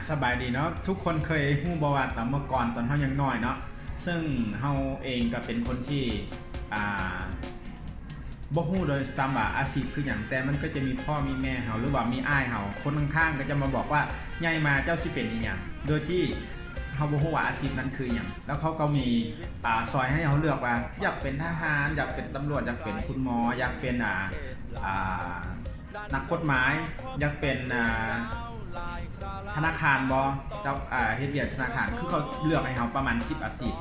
ສະບາຍດີເນາະ ທຸກຄົນເຄີຍຮູ້ບໍ່ວ່າຕອນເມື່ອກ່ອນ ຕອນເຮົາຍັງນ້ອຍເນາະ ເຊິ່ງເຮົາເອງກໍເປັນຄົນທີ່ ອ່າ ບໍ່ຮູ້ໂດຍຊ້ຳວ່າອາຊີບຄືຫຍັງ, ແຕ່ມັນກໍຈະມີພໍ່ມີແມ່ເຮົາ ຫຼືວ່າມີອ້າຍເຮົາ ຄົນຂ້າງໆກໍຈະມາບອກວ່າ ໃຫຍ່ມາເຈົ້າຊິເປັນອີ່ຫຍັງ ໂດຍທີ່ເຮົາບໍ່ຮູ້ວ່າອາຊີບນັ້ນຄືຫຍັງ. ແລ້ວເຂົາກໍມີ ອ່າ ຊ່ອຍໃຫ້ເຮົາເລືອກວ່າ ຢາກເປັນທະຫານ, ຢາກເປັນຕຳຫຼວດ, ຢາກເປັນຄຸນໝໍ, ຢາກເປັນ ອ່າ ອ່າ ນັກກົດໝາຍ, ຢາກເປັນ ອ່າ ທະນາຄານບໍ ເຈົ້າ ອ່າ ເຮັດວຽກທະນາຄານ ຄືເຂົາເລືອກໃຫ້ເຮົາປະມານສິບອາຊີບ.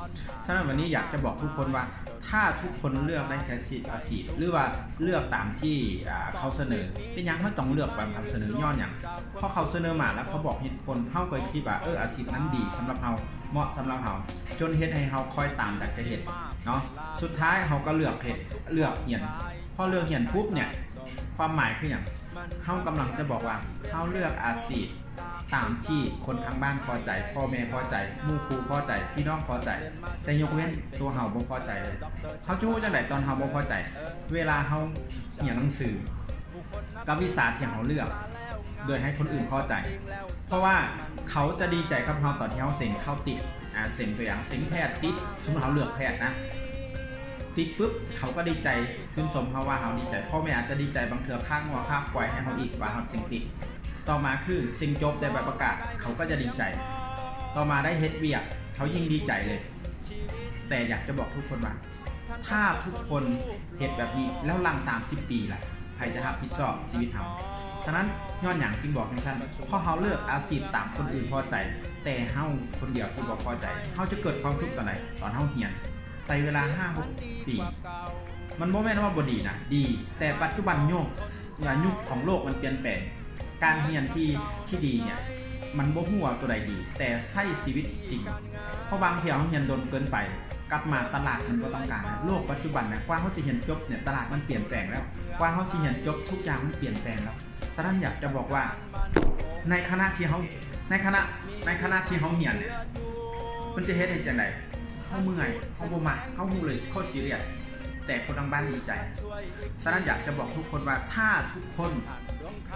ສະນັ້ນວັນນີ້ຢາກຈະບອກທຸກຄົນວ່າ ຖ້າທຸກຄົນເລືອກໄດ້ແຄ່ສິບອາຊີບ ຫຼືວ່າເລືອກຕາມທີ່ ອ່າ ເຂົາສະເໜີ, ເປັນຫຍັງເຮົາຕ້ອງເລືອກຕາມເຂົາສະເໜີ? ຍ້ອນຫຍັງ? ເພາະເຂົາສະເໜີມາແລ້ວເຂົາບອກເຫດຜົນ, ເຮົາກໍຄິດວ່າ ເອີ ອາຊີບນັ້ນດີສຳລັບເຮົາ, ເໝາະສຳລັບເຮົາ, ຈົນເຮັດໃຫ້ເຮົາຄອຍຕາມຢາກຈະເຮັດເນາະ. ສຸດທ້າຍເຮົາກໍເລືອກເຮັດ, ເລືອກຮຽນ. ພໍເລືອກຮຽນປຸບເນ່ຍ ຄວາມໝາຍຄືຫຍັງ? ເຮົາກຳລັງຈະບອກວ່າ ເຮົາເລືອກອາຊີບຕາມທີ່ຄົນທາງບ້ານພໍໃຈ, ພໍ່ແມ່ພໍໃຈ, ໝູ່ຄູ່ພໍໃຈ, ພີ່ນ້ອງພໍໃຈ, ແຕ່ຍົກເວັ້ນຕົວເຮົາບໍ່ພໍໃຈເລີຍ. ເຮົາຈະຮູ້ຈັ່ງໃດຕອນເຮົາບໍ່ພໍໃຈ? ເວລາເຮົາຮຽນໜັງສືກັບວິຊາທີ່ເຮົາເລືອກ ໂດຍໃຫ້ຄົນອື່ນພໍໃຈ, ເພາະວ່າເຂົາຈະດີໃຈກັບເຮົາຕອນທີ່ເຮົາເສັງເຂົ້າຕິດ ອາ ເສັງ ຕົວຢ່າງ ເສັງແພດຕິດ, ສົມມຸດເຮົາເລືອກແພດນະ ຕິດປຶບ ເຂົາກໍດີໃຈ ຊື່ນຊົມເຮົາວ່າເຮົາດີໃຈ, ພໍ່ແມ່ອາດຈະດີໃຈ, ບາງເທື່ອຄ້າງົວຄ້າຄວາຍໃຫ້ເຮົາອີກວ່າເຮົາເສັງຕິດ. ຕໍ່ມາຄືເສັງຈົບ ໄດ້ໃບປະກາດ ເຂົາກໍຈະດີໃຈ, ຕໍ່ມາໄດ້ເຮັດວຽກ ເຂົາຍິ່ງດີໃຈເລີຍ. ແຕ່ຢາກຈະບອກທຸກຄົນວ່າ ຖ້າທຸກຄົນເຮັດແບບນີ້ ແລ້ວຫຼັງສາມສິບປີລະ ໃຜຈະຮັບຜິດຊອບຊີວິດເຮົາ? ສະນັ້ນ ຍ້ອນຫຍັງຈຶ່ງບອກຈັ່ງຊັ້ນ? ເພາະເຮົາເລືອກອາຊີບຕາມຄົນອື່ນພໍໃຈ, ແຕ່ເຮົາຄົນດຽວທີ່ບໍ່ພໍໃຈ. ເຮົາຈະເກີດຄວາມທຸກຕອນໃດ? ຕອນເຮົາຮຽນ ໃຊ້ເວລາຫ້າຫົກປີ. ມັນບໍ່ແມ່ນວ່າບໍ່ດີນະ, ດີ, ແຕ່ປັດຈຸບັນໂຍກ ອາ ຍຸກຂອງໂລກມັນປ່ຽນແປງ, ການຮຽນທີ່ ທີ່ດີເນ່ຍ ມັນບໍ່ຮູ້ວ່າຕົວໃດດີ, ແຕ່ໃຊ້ຊີວິດຈິງ. ເພາະບາງເທື່ອເຮົາຮຽນດົນເກີນໄປ, ກັບມາຕະຫຼາດມັນບໍ່ຕ້ອງການ. ໂລກປັດຈຸບັນນະ ກວ່າເຮົາຊິຮຽນຈົບເນ່ຍ ຕະຫຼາດມັນປ່ຽນແປງແລ້ວ, ກວ່າເຮົາຊິຮຽນຈົບ ທຸກຢ່າງມັນປ່ຽນແປງແລ້ວ. ສະນັ້ນຢາກຈະບອກວ່າ ໃນຂະນະທີ່ເຮົາ ໃນຂະນະ ໃນຂະນະທີ່ເຮົາຮຽນເນ່ຍ ມັນຈະເຮັດໃຫ້ຈັ່ງໃດ? ເຮົາເມື່ອຍ, ເຮົາບໍ່ມັກ, ເຮົາຮູ້ເລີຍ ເຂົາຊີຣຽສ, ແຕ່ຄົນທາງບ້ານດີໃຈ. ສະນັ້ນຢາກຈະບອກທຸກຄົນວ່າ ຖ້າທຸກຄົນ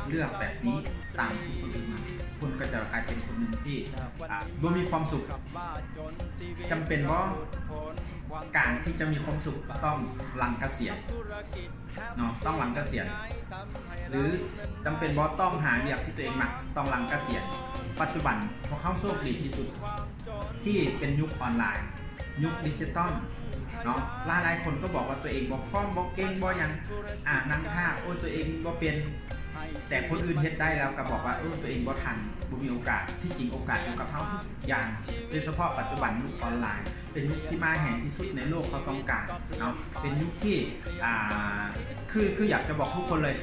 ເລືອກແບບນີ້ ຕາມທີ່ຄົນອື່ນມັກ, ຄຸນກໍຈະກາຍເປັນຄົນໜຶ່ງທີ່ ອ່າ ບໍ່ມີຄວາມສຸກ. ຈຳເປັນບໍ່ ການທີ່ຈະມີຄວາມສຸກ ຕ້ອງຫຼັງກະສຽນ ເນາະ ຕ້ອງຫຼັງກະສຽນ ຫຼື ຈຳເປັນບໍ່ ຕ້ອງຫາວຽກທີ່ຕົວເອງມັກ ຕ້ອງຫຼັງກະສຽນ. ປັດຈຸບັນພວກເຮົາໂຊກດີທີ່ສຸດ ທີ່ເປັນຍຸກອອນລາຍ ຍຸກດິຈິຕອນເນາະ. ຫຼາຍໆຄົນກໍບອກວ່າຕົວເອງບໍ່ພ້ອມ ບໍ່ເກັ່ງ ບໍ່ຫຍັງ ອາ ນັ່ງຖ້າ ໂອ້ຍ ຕົວເອງບໍ່ເປັນ, ແຕ່ຄົນອື່ນເຮັດໄດ້ແລ້ວກໍບອກວ່າ ເອີ ຕົວເອງບໍ່ທັນ ບໍ່ມີໂອກາດ. ທີ່ຈິງໂອກາດຢູ່ກັບເຮົາທຸກຢ່າງ ໂດຍສະເພາະປັດຈຸບັນຍຸກອອນລາຍ ເປັນຍຸກທີ່ມາແຮງທີ່ສຸດໃນໂລກ ເຂົາຕ້ອງການເນາະ ເປັນຍຸກທີ່ ອ່າ ຄື ຄືຢາກຈະບອກທຸກຄົນເລີຍ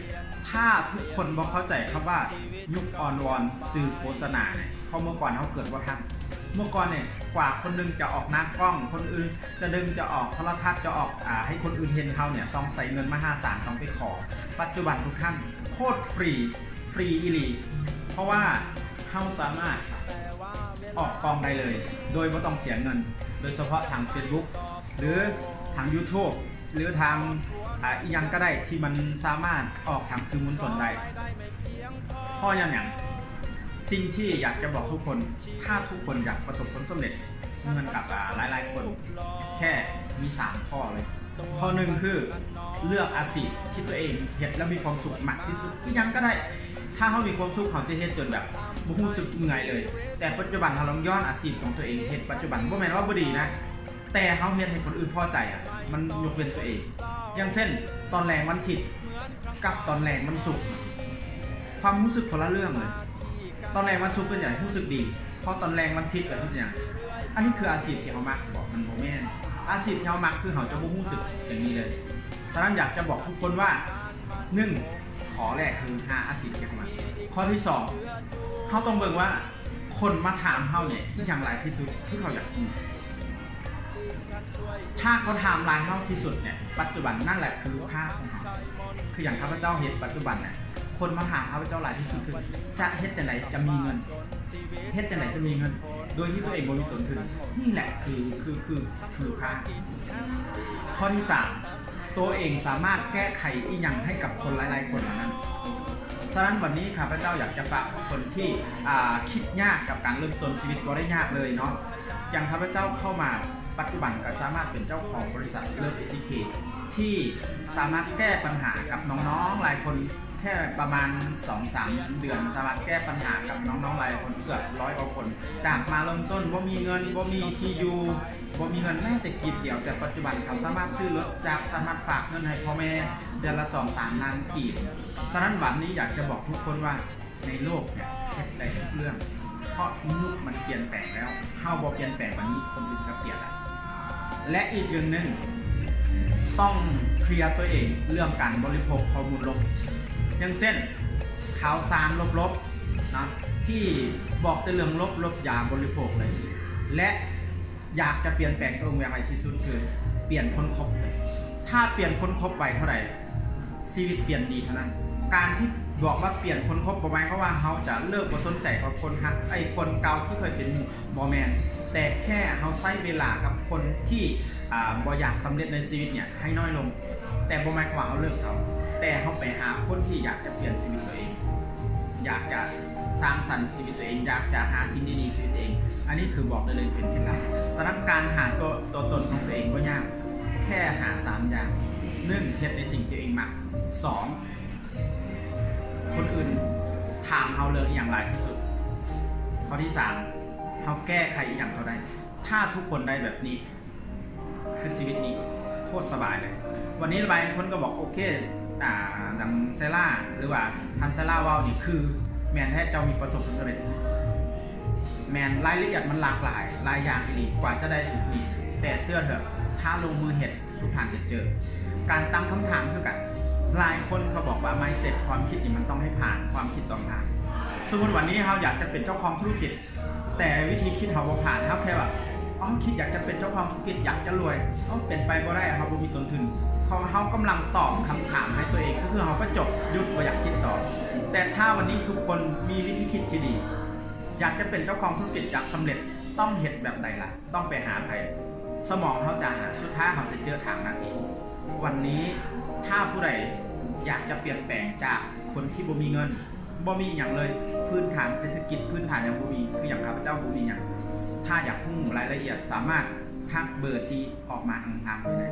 ຖ້າທຸກຄົນບໍ່ເຂົ້າໃຈຄຳວ່າຍຸກອອນລາຍ ສື່ໂຄສະນາເນຍ ເພາະເມື່ອກ່ອນເຮົາເກີດບໍ່ທັນ. ເມື່ອກ່ອນເນຍ ກວ່າຄົນໜຶ່ງຈະອອກໜ້າກ້ອງ ຄົນອື່ນຈະດຶງ ຈະອອກໂທລະທັດ ຈະອອກ ອາ ໃຫ້ຄົນອື່ນເຫັນເຮົາເນຍ ຕ້ອງໃຊ້ເງິນມະຫາສານ ຕ້ອງໄປຂໍ. ປັດຈຸບັນທຸກທ່ານ ໂຄດຟຣີ ຟຣີອີ່ຫຼີ ເພາະວ່າເຮົາສາມາດອອກກ້ອງໄດ້ເລີຍ ໂດຍບໍ່ຕ້ອງເສຍເງິນ ໂດຍສະເພາະທາງເຟສບຸກ ຫຼື ທາງຢູທູບ ຫຼື ທາງ ອາ ອີ່ຫຍັງກໍໄດ້ທີ່ມັນສາມາດອອກທາງສື່ມວນຊົນໄດ້. ເພາະຫຍັງ? ສິ່ງທີ່ຢາກຈະບອກທຸກຄົນ ຖ້າທຸກຄົນຢາກປະສົບຜົນສຳເລັດ ເໝືອນກັບ ອາ ຫຼາຍໆຄົນ ແຄ່ມີສາມຂໍ້ເລີຍ. ຂໍ້ໜຶ່ງຄື ເລືອກອາຊີບທີ່ຕົວເອງເຮັດແລ້ວມີຄວາມສຸກ ມັກທີ່ສຸດ. ອີ່ຫຍັງກໍໄດ້ ຖ້າເຮົາມີຄວາມສຸກ ເຮົາຈະເຮັດຈົນແບບບໍ່ຮູ້ສຶກເມື່ອຍເລີຍ. ແຕ່ປັດຈຸບັນເຮົາລອງຍ້ອນອາຊີບຂອງຕົວເອງເຮັດປັດຈຸບັນ ບໍ່ແມ່ນວ່າບໍ່ດີນະ ແຕ່ເຮົາເຮັດໃຫ້ຄົນອື່ນພໍໃຈອະ ມັນຍົກເວັ້ນຕົວເອງ. ຢ່າງເຊັ່ນ ຕອນແລງວັນທິດກັບຕອນແລງວັນສຸກ ຄວາມຮູ້ສຶກຄົນລະເລື່ອງເລີຍ. ຕອນແລງວັນສຸກເປັນຫຍັງຮູ້ສຶກດີ ພໍຕອນແລງວັນທິດແລ້ວເປັນຫຍັງ? ອັນນີ້ຄືອາຊີບທີ່ເຮົາມັກຊິບອກ? ມັນບໍ່ແມ່ນ. ອາຊີບທີ່ເຮົາມັກຄືເຮົາຈະບໍ່ຮູ້ສຶກຢ່າງນີ້ເລີຍ. ສະນັ້ນຢາກຈະບອກທຸກຄົນວ່າ ໜຶ່ງ ຂໍ້ແລກຄືຫາອາຊີບທີ່ເຮົາມັກ. ຂໍ້ທີສອງ ເຮົາຕ້ອງເບິ່ງວ່າຄົນມາຖາມເຮົາເນຍ ອີ່ຫຍັງຫຼາຍທີ່ສຸດທີ່ເຂົາຢາກຮູ້? ຖ້າເຂົາຖາມຫຼາຍເຮົາທີ່ສຸດເນຍ ປັດຈຸບັນນັ້ນແຫຼະຄືລູກຄ້າຂອງເຮົາ. ຄືຢ່າງຂ້າພະເຈົ້າເຮັດປັດຈຸບັນນະ ຄົນມາຖາມຂ້າພະເຈົ້າຫຼາຍທີ່ສຸດຄື ຈະເຮັດຈັ່ງໃດຈະມີເງິນ? ເຮັດຈັ່ງໃດຈະມີເງິນ ໂດຍທີ່ຕົວເອງບໍ່ມີຕົ້ນທຶນ? ນີ້ແຫຼະຄື ຄື ຄື ຄືລູກຄ້າ. ຂໍ້ທີສາມ ຕົວເອງສາມາດແກ້ໄຂອີ່ຫຍັງໃຫ້ກັບຄົນຫຼາຍໆຄົນເຫຼົ່ານັ້ນ? ສະນັ້ນວັນນີ້ຂ້າພະເຈົ້າຢາກຈະຝາກທຸກຄົນທີ່ ອ່າ ຄິດຍາກກັບການເລີ່ມຕົ້ນຊີວິດ ບໍ່ໄດ້ຍາກເລີຍເນາະ. ຢ່າງຂ້າພະເຈົ້າເຂົ້າມາປັດຈຸບັນກໍສາມາດເປັນເຈົ້າຂອງບໍລິສັດ Love ເອ ທີ ເຄ ທີ່ສາມາດແກ້ປັນຫາກັບນ້ອງໆຫຼາຍຄົນ ແຄ່ປະມານສອງສາມເດືອນ ສາມາດແກ້ປັນຫາກັບນ້ອງໆຫຼາຍຄົນ ເກືອບຮ້ອຍກວ່າຄົນ ຈາກມາເລີ່ມຕົ້ນບໍ່ມີເງິນ ບໍ່ມີທີ່ຢູ່ ບໍ່ມີເງິນແມ້ແຕ່ກີບດຽວ ແຕ່ປັດຈຸບັນເຂົາສາມາດຊື້ລົດຈັກ ສາມາດຝາກເງິນໃຫ້ພໍ່ແມ່ເດືອນລະສອງສາມລ້ານກີບ. ສະນັ້ນວັນນີ້ຢາກຈະບອກທຸກຄົນວ່າ ໃນໂລກເນຍເຮັດໄດ້ທຸກເລື່ອງ ເພາະຍຸກມັນປ່ຽນແປງແລ້ວ ເຮົາບໍ່ປ່ຽນແປງວັນນີ້ ຄົນອື່ນກໍປ່ຽນລະ. ແລະ ອີກເລື່ອງໜຶ່ງ ຕ້ອງເຄລຍຕົວເອງເລື່ອງການບໍລິໂພກຂໍ້ມູນລົບ ຢ່າງເຊັ່ນ ຂ່າວສານລົບໆເນາະ ທີ່ບອກແຕ່ເລື່ອງລົບ ລົບຢ່າບໍລິໂພກເລີຍ ແລະ ຢາກຈະປ່ຽນແປງຕົວເອງໃຫ້ໄວທີ່ສຸດ ຄືປ່ຽນຄົນຄົບ. ຖ້າປ່ຽນຄົນຄົບໄວເທົ່າໃດ ຊີວິດປ່ຽນດີເທົ່ານັ້ນ. ການທີ່ບອກວ່າປ່ຽນຄົນຄົບ ບໍ່ໝາຍຄວາມວ່າເຮົາຈະເລີກບໍ່ສົນໃຈກັບຄົນຮັກ ໄອ້ຄົນເກົ່າທີ່ເຄີຍເປັນໝູ່ ບໍ່ແມ່ນ, ແຕ່ແຄ່ເຮົາໃຊ້ເວລາກັບຄົນທີ່ ອ່າ ບໍ່ຢາກສຳເລັດໃນຊີວິດເນຍໃຫ້ນ້ອຍລົງ. ແຕ່ບໍ່ໝາຍຄວາມວ່າເຮົາເລີກເຂົາ, ແຕ່ເຮົາໄປຫາຄົນທີ່ຢາກຈະປ່ຽນຊີວິດຕົວເອງ, ຢາກຈະສ້າງສັນຊີວິດຕົວເອງ, ຢາກຈະຫາສິ່ງດີໆຊີວິດຕົວເອງ. ອັນນີ້ຄືບອກໄດ້ເລີຍເປັນເຄລັດລັບ. ສະນັ້ນການຫາຕົວ ຕົວຕົນຂອງຕົວເອງບໍ່ຍາກ, ແຄ່ຫາສາມຢ່າງ. ໜຶ່ງ ເຮັດໃນສິ່ງທີ່ຕົວເອງມັກ. ສອງ ຄົນອື່ນຖາມເຮົາເລື່ອງອີ່ຫຍັງຫຼາຍທີ່ສຸດ. ຂໍ້ທີສາມ ເຮົາແກ້ໄຂອີ່ຫຍັງເຂົາໄດ້. ຖ້າທຸກຄົນໄດ້ແບບນີ້ ຄືຊີວິດນີ້ໂຄດສະບາຍເລີຍ. ວັນນີ້ຫຼາຍຄົນກໍບອກ ໂອເຄ ອ່າ ດັ່ງໄຊລາ ຫຼືວ່າທ່ານໄຊລາເວົ້ານີ້ ຄືແມ່ນແທ້ ເຈົ້າມີປະສົບຜົນສຳເລັດ. ແມ່ນ ລາຍລະອຽດມັນຫຼາກຫຼາຍ ຫຼາຍຢ່າງອີ່ຫຼີ ກວ່າຈະໄດ້ຈຸດນີ້. ແຕ່ເຊື່ອເຖາະ ຖ້າລົງມືເຮັດ ທຸກທ່ານຈະເຈີ. ການຕັ້ງຄຳຖາມຄືກັນ. ຫຼາຍຄົນເຂົາບອກວ່າ ມາຍເຊັດ ຄວາມຄິດນີ້ມັນຕ້ອງໃຫ້ຜ່ານ, ຄວາມຄິດຕ້ອງຜ່ານ. ສົມມຸດວັນນີ້ເຮົາຢາກຈະເປັນເຈົ້າຂອງທຸລະກິດ ແຕ່ວິທີຄິດເຮົາບໍ່ຜ່ານ, ເຮົາແຄ່ວ່າ ເຮົາຄິດຢາກຈະເປັນເຈົ້າຂອງທຸລະກິດ, ຢາກຈະລວຍ. ເຮົາເປັນໄປບໍ່ໄດ້, ເຮົາບໍ່ມີຕົ້ນທຶນ. ເພາະເຮົາກຳລັງຕອບຄຳຖາມໃຫ້ຕົວເອງ, ກໍຄືເຮົາກໍຈົບ, ຢຸດ, ບໍ່ຢາກຄິດຕໍ່. ແຕ່ຖ້າວັນນີ້ທຸກຄົນມີວິທີຄິດທີ່ດີ, ຢາກຈະເປັນເຈົ້າຂອງທຸລະກິດ, ຢາກສຳເລັດ, ຕ້ອງເຮັດແບບໃດລະ? ຕ້ອງໄປຫາໃຜ? ສະໝອງເຮົາຈະຫາ, ສຸດທ້າຍເຮົາຈະເຈີທາງນັ້ນເອງ. ວັນນີ້ຖ້າຜູ້ໃດຢາກຈະປ່ຽນແປງຈາກຄົນທີ່ບໍ່ມີເງິນ, ບໍ່ມີອີ່ຫຍັງເລີຍ, ພື້ນຖານເສດຖະກິດ, ພື້ນຖານຫຍັງບໍ່ມີ, ຄືຢ່າງຂ້າພະເຈົ້າບໍ່ມີຫຍັງ. ຖ້າຢາກຮູ້ລາຍລະອຽດ, ສາມາດທັກເບີທີ່ອອກມາທາງທາງນີ້ໄດ້.